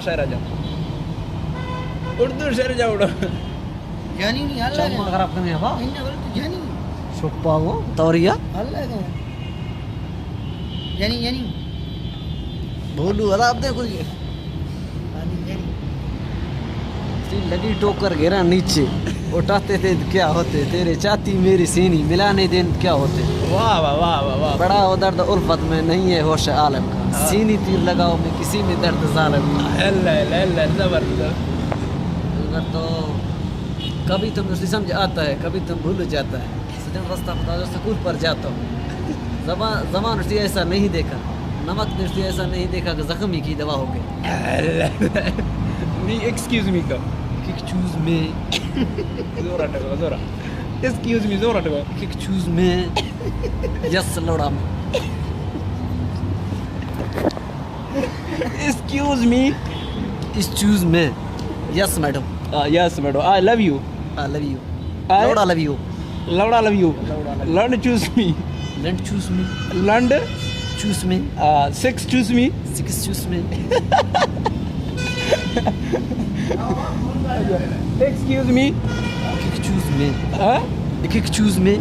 شعر جا۔ اردو شعر جا اڑا۔ جانی نہیں، اللہ چمڑ خراب کرنے ہوا۔ انہیں غلط جانی۔ چھپا وہ۔ توریا۔ اللہ کا۔ جانی، جانی۔ بولو، ادا آپ دیکھو یہ۔ جانی، جانی۔ تین لگی ٹوکر گرا نیچے، اٹھاتے تھے کیا ہوتے، تیرے چاتی میری سینی ملانے دن کیا ہوتے۔ واہ، واہ، واہ، واہ، واہ۔ بڑا ہو درد الفت میں نہیں ہے ہوش عالم کا، ہاں۔ سینی تیر لگاؤ میں کسی میں درد ظالم کا۔ اللہ، اللہ، اللہ، زبردست۔ اگر تو کبھی تم اسے سمجھ آتا ہے، کبھی تم بھول جاتا ہے۔ سجن رستہ خدا جو سکول پر جاتا ہوں۔ زبان، زبان اس نے ایسا نہیں دیکھا، نمک نے اس نے ایسا نہیں دیکھا کہ زخم ہی کی دوا ہو گئی۔ نہیں، ایکسکیوز می کا۔ Excuse me. زورا ٹکا، زورا۔ ایکسکیوز می، زورا ٹکا۔ Excuse me. یس، لوڑا me. Excuse me. Excuse me. Yes, madam. Ah, yes, madam. I love you. I love you. I لوڑا لو یو۔ لوڑا لو یو۔ لوڑا لو یو۔ لنڈ چوز می۔ لنڈ چوز می۔ لنڈ۔ Choose me. Ah, sex choose me. Sex choose me. Excuse me. Excuse me. ہاں؟ Excuse می۔